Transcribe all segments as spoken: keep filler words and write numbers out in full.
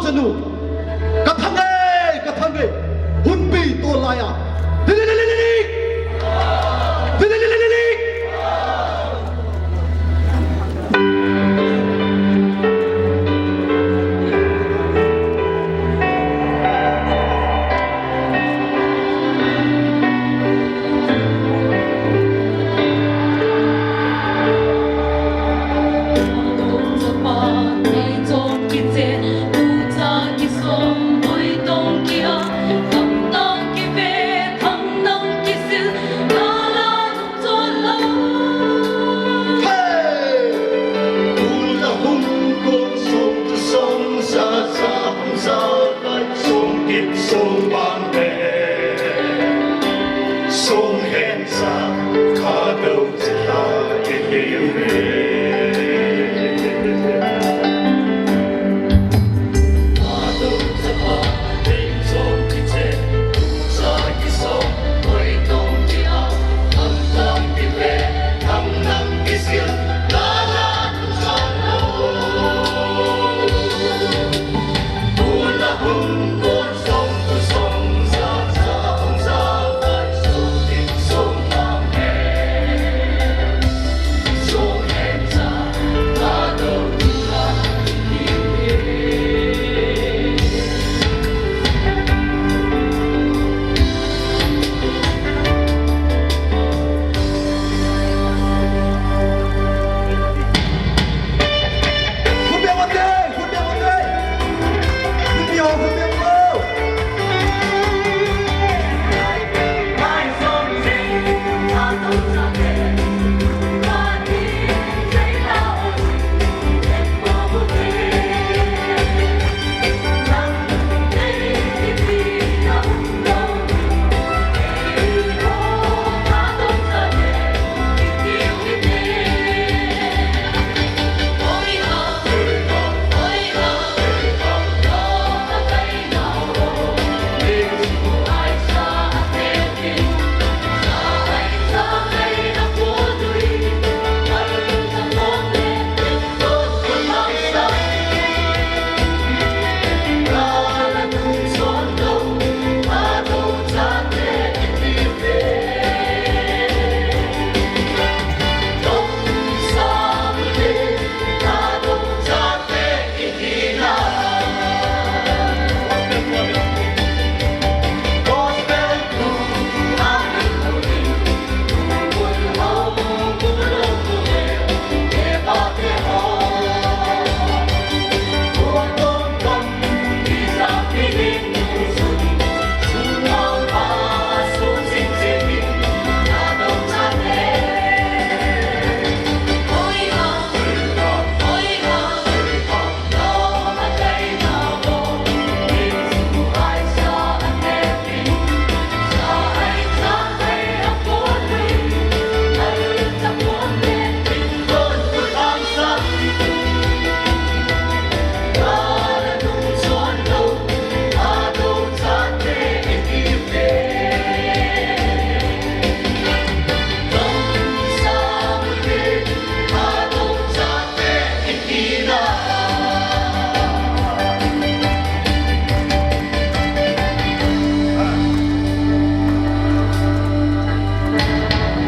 Sanu. Ka thang e, ka thang e. Hunpi to laiya. Dilililili. Dilililili.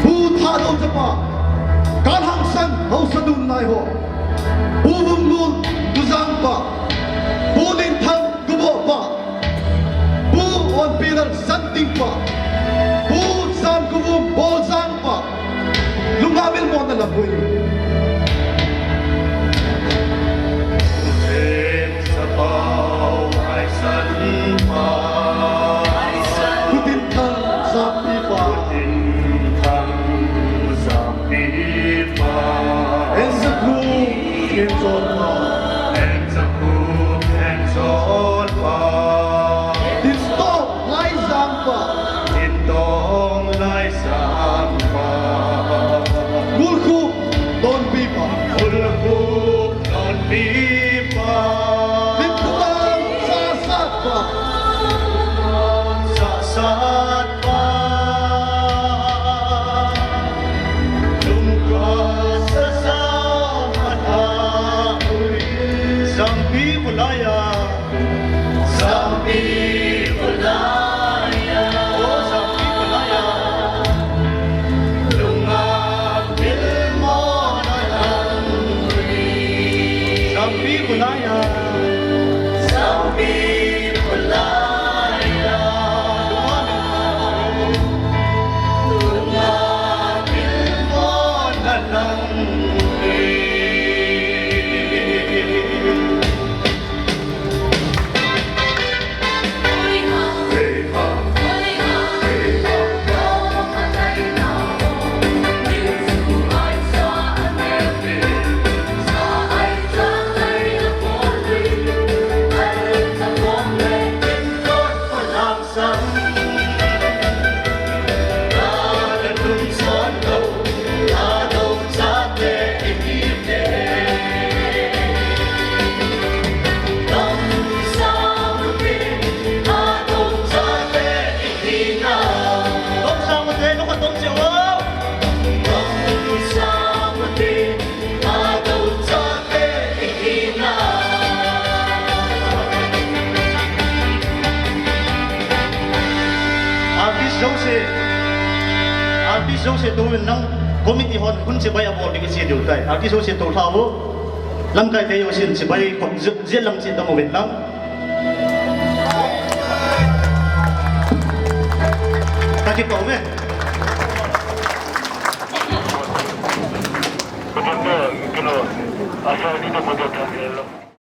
Pu Thadou chapa, Kalhangsan haosa nunglai ho. Pu Vumngol Tujang pa, Pu Dinthang Guboh pa, Pu Onpilal Santing pa, Pu Sankuvum Boljang pa, lungmil mona lam pui. Pu Dinthang Jampi pa. Enjakhu Thenchon pa. Dintong Laijang pa. Ngulkhup Tonpi pa. Dintong Sahsat pa. Jampi bulaiya. Artist jouse, artist jouse tou in lang, committee hon hun chibai abol ding iti diu tai. Artist jouse tou lhau. Lamkai te jousen chibai kom jet, jet lang chi dong uvin lang. Ka kipah uve.